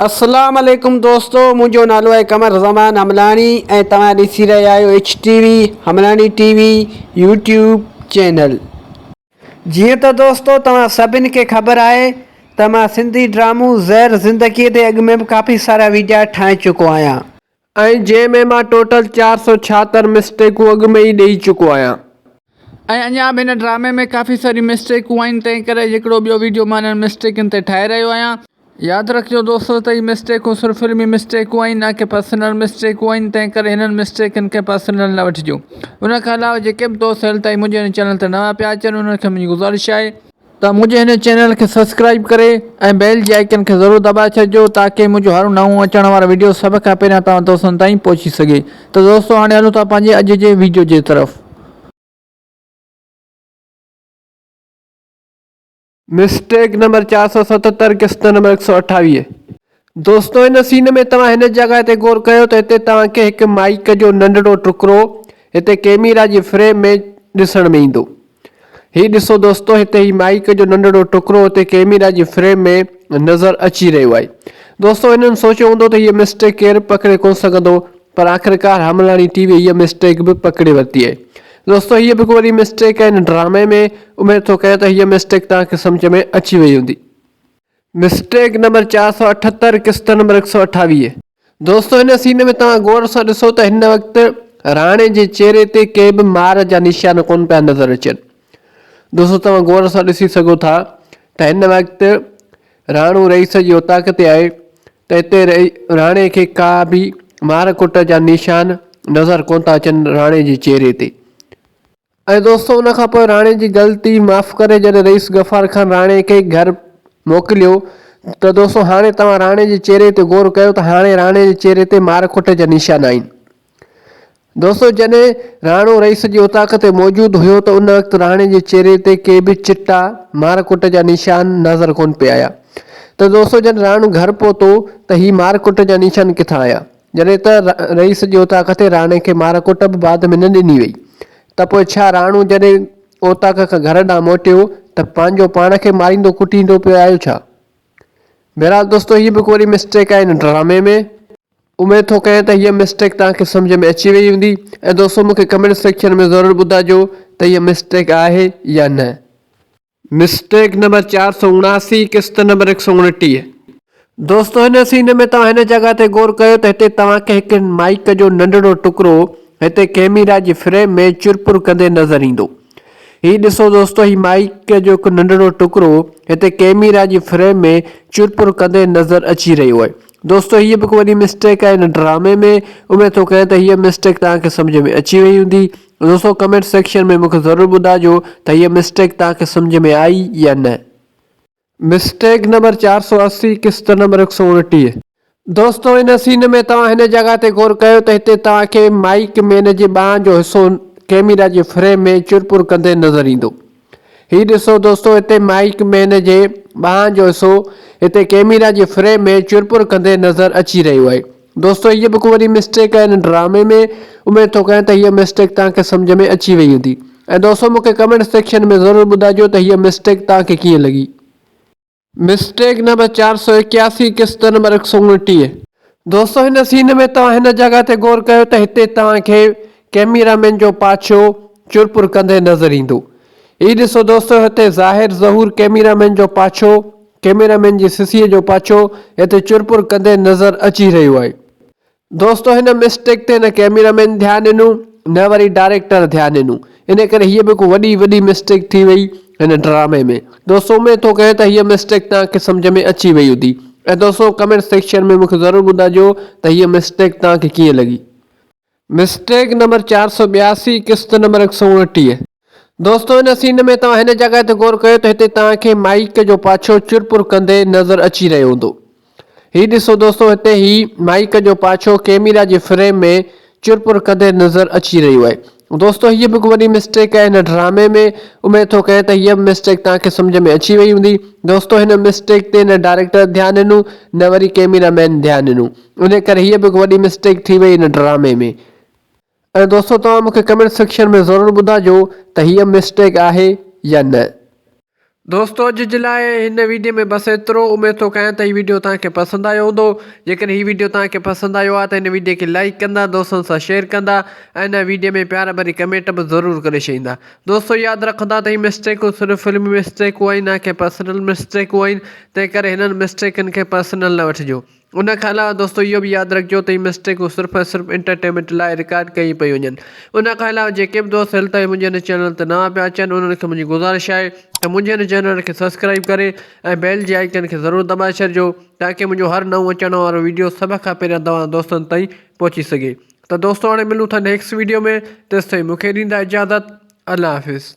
اسلام عليڪم دوستو منهنجو نالو آهي قمر زمان حملاڻي ۽ توهان ڏسي رهيا آهيو H T V Hamlani T V YouTube channel. جيئن ته دوستو توهان سڀن کي خبر آهي ته مان سنڌي ڊرامو زهر زندگي تي اڳ ۾ به ڪافي سارا ويڊيا ٺاهي چڪو آهيان. ۽ جنهن ۾ مان ٽوٽل 476 مسٽيڪون اڳ ۾ ئي ڏئي چڪو آهيان. ۽ اڃا به هن ڊرامي ۾ ڪافي ساريون مسٽيڪون آهن تنهن ڪري هڪڙو ٻيو ويڊيو مان انهن مسٽيڪن تي ٺاهي رهيو آهيان. ياد رکجو دوستو ته هي مسٽيڪون صرف فلمي مسٽيڪون آهن نه ڪي پرسنل مسٽيڪون آهن تنهن ڪري هنن مسٽيڪن کي پرسنل نه وٺجو. ان کان علاوه جيڪي به دوست هيل تائين منهنجي هن چينل تي نوان پيا اچن انهن کي منهنجي گذارش آهي ته منهنجي هن چينل کي سبسڪرائيب ڪري ۽ بيل جي آئيڪن کي ضرور دٻائي ڇڏجو تاڪه منهنجو هر نئون اچڻ وارو وڊيو سڀ کان پهريان توهان دوستن تائين پهچي سگهي ته دوستو هاڻي هلون ٿا پنهنجي اڄ جي وڊيو جي طرف. مسٽيڪ نمبر 477 قسط نمبر 128. دوستو هن سين ۾ توهان هن جڳهه تي غور ڪيو ته هتي توهان کي هڪ مائيڪ جو ننڍڙو ٽڪرو هتي ڪيميرا جي فريم ۾ ڏسڻ ۾ ايندو. هي ڏسو دوستو هتي هي مائيڪ جو ننڍڙو ٽڪرو هتي ڪيميرا جي فريم ۾ نظر اچي رهيو آهي. دوستو هنن سوچيو هوندو ته هيء مسٽيڪ ڪير به پڪڙي ڪونه سگهندو پر آخرڪار حملاڻي ٽي وي هيء مسٽيڪ به پڪڙي ورتي آهي. دوستو هيء به هڪ وڏي مسٽيڪ آهي هن ڊرامي ۾ اميد ٿو ڪيان ته هيء مسٽيڪ توهان کي سمجهه ۾ اچي وئي هوندي. مسٽيڪ نمبر 478 قسط نمبر 128. دوستو هن سين ۾ توهان غور سان ڏسو ته هن وقت راڻي جي چهري تي ڪي به مار جا نشان ڪونه پيا نظر اچن. دوستو توهان غور سان ڏسي سگهو ٿا ته هن وقت راڻو رئيس جي اوطاق تي آهي ته هتي راڻي کي ڪا به مار ڪٽ جا نشان نظر ڪونه ٿا اچن راڻي جي چهري تي. ۽ دوستو ان کان پوء راڻي جي غلطي معاف ڪري جڏهن رئيس غفار خان راڻي کي گهر موڪليو ته دوستو هاڻي توهان راڻي جي چهري تي غور ڪيو ته هاڻي راڻي جي چهري تي مار ڪٽ جا نشان آهن. دوستو جڏهن راڻو رئيس جي اوطاق تي موجود هيو ته ان وقت راڻي جي چهري تي ڪي به چٽا مار ڪٽ جا نشان نظر ڪونه پئي آيا ته دوستو جڏهن راڻو گهر پهتو ته هي مار ڪٽ جا نشان ڪٿان آيا؟ جڏهن ته رئيس جي اوطاق تي راڻي کي مار ڪٽ به بعد ۾ نه ڏني وئي ته پوء ڇا راڻو جڏهن اوطاق کان گهر ڏانهن موٽيو ته پنهنجو پاڻ کي ماريندو ڪٽيندو پيو آيو ڇا؟ بهرحال دوستو هيء به هڪ وڏي مسٽيڪ آهي هن ڊرامي ۾. اميد ٿو ڪيان ته هيء مسٽيڪ توهان کي سمجهه ۾ اچي وئي هوندي ۽ دوستو مون کي ڪمينٽ سيڪشن ۾ ضرور ٻڌائجو ته هيء مسٽيڪ آهي يا نه. مسٽيڪ نمبر 479 قسط نمبر 129. دوستو هن سين ۾ توهان هن جڳهه تي غور ڪيو ته هتي توهان کي هڪ مائيڪ جو ننڍڙو ٽڪرو هتي ڪيميرا جي فريم ۾ چرپر ڪندي نظر ايندو. هي ڏسو دوستو هي مائيڪ جو هڪ ننڍڙو ٽڪرو هتي ڪيميرا جي فريم ۾ چرپر ڪندي نظر اچي رهيو آهي. دوستو هيء به هڪ وڏي مسٽيڪ آهي هن ڊرامي ۾ اميد ٿو ڪيان ته هيء مسٽيڪ توهان کي سمجهه ۾ اچي وئي هوندي. دوستو ڪمينٽ سيڪشن ۾ مونکي ضرور ٻڌائجو ته هيء مسٽيڪ توهان کي سمجهه ۾ آئي يا نه. مسٽيڪ نمبر 480 قسط نمبر 129. دوستو ان سين ۾ توهان هن جڳهه تي غور ڪيو ته هتي توهان کي مائيڪ مين جي ٻانهن جو حصو ڪيميرا جي فريم ۾ چرپر ڪندي نظر ايندو. هي ڏسو دوستو هتي مائيڪ مين جي ٻانهن جو حصو هتي ڪيميرا جي فريم ۾ چرپر ڪندي نظر اچي رهيو آهي. دوستو هيء به ڪو وڏي مسٽيڪ آهي هن ڊرامي ۾ اميد ٿو ڪيان ته هيء مسٽيڪ توهان کي سمجهه ۾ اچي وئي هوندي ۽ دوستو مون کي ڪمينٽ سيڪشن ۾ ضرور ٻڌائجو ته هيء مسٽيڪ توهان کي ڪيئن لڳي. مسٽيڪ نمبر 481 قسط نمبر 129. دوستو هن سين ۾ توهان هن جڳهه تي غور ڪيو ته هتي توهان کي ڪيميرا مين جو پاڇو چرپر ڪندي نظر ايندو. هي ڏسو دوستو هتي ظاهر ظهور ڪيميرا مين جو پاڇو، ڪيميرا مين جي سسيء جو پاڇو هتي چرپر ڪندي نظر اچي رهيو آهي. دوستو هن مسٽيڪ تي نه ڪيميرا مين ڌيان ڏنو نه وري ڊائريڪٽر ڌيان ڏنو ان ڪري هيء به هڪ وڏي وڏي مسٽيڪ ٿي وئي هن ڊرامي ۾. دوستو اميد ٿو ڪيان ته هيء مسٽيڪ توهان کي سمجهه ۾ اچي وئي هوندي ۽ دوستو ڪمينٽ سيڪشن ۾ مونکي ضرور ٻڌائجو ته هيء مسٽيڪ توهان کي ڪيئن لڳي. مسٽيڪ نمبر 482 قسط نمبر 129. دوستو هن سين ۾ توهان هن جڳهه تي غور ڪيو ته هتي توهان کي مائيڪ جو پاڇو چرپر ڪندي نظر اچي رهيو هوندو. هي ڏسو دوستو هتي هي مائيڪ جو پاڇو ڪيميرا جي فريم ۾ چرپر ڪندي نظر اچي رهيو آهي. دوستو هيء به هڪ وڏي مسٽيڪ آهي هن ڊرامي ۾ اميد ٿو ڪيان ته هيء به مسٽيڪ توهان کي سمجهه ۾ اچي وئي هوندي. دوستو هن مسٽيڪ تي نه ڊائريڪٽر ڌيان ڏنو نه وري ڪيميرا مين ڌيان ڏنو. ان ڪري هيء به هڪ وڏي مسٽيڪ ٿي وئي هن ڊرامي ۾. ۽ دوستو توهان مونکي ڪمينٽ سيڪشن ۾ ضرور ٻڌاجو ته هيء مسٽيڪ آهي يا نه. دوستو اڄ جي لاء هن ويڊيو ۾ بس ايترو اميد ٿو ڪيان ته هي ويڊيو توهان کي پسند آيو هوندو جيڪڏهن هي ويڊيو توهان کي پسند آيو آهي ته هن ويڊيو کي لائيڪ ڪندا دوستن سان شيئر ڪندا ۽ هن ويڊيو ۾ پيار ڀري ڪمينٽ به ضرور ڪري ڇڏيندا دوستو ياد رکندا ته هي مسٽيڪون صرف فلمي مسٽيڪون آهن نه ڪي پرسنل مسٽيڪون آهن تنهن ڪري هنن مسٽيڪن کي پرسنل نه وٺجو ان کان علاوه دوستو اهو به ياد رکجو ته هي مسٽيڪون صرف ۽ صرف انٽرٽينمينٽ لاء رڪارڊ ڪيون پيون وڃن. ان کان علاوه جيڪي به دوست هيل تائين منهنجي هن چينل تي نوان پيا اچن انهن کي منهنجي گذارش آهي ته منهنجي هن چينل کي سبسڪرائيب ڪري ۽ بيل جي آئيڪن کي ضرور دٻائي ڇڏجو تاڪه منهنجو هر نئون اچڻ وارو ويڊيو سڀ کان پهريان توهان دوستن تائين پهچي سگهي ته دوستو هاڻي ملون ٿا نيڪسٽ ويڊيو ۾ تيستائين مونکي ڏيندا اجازت الله حافظ.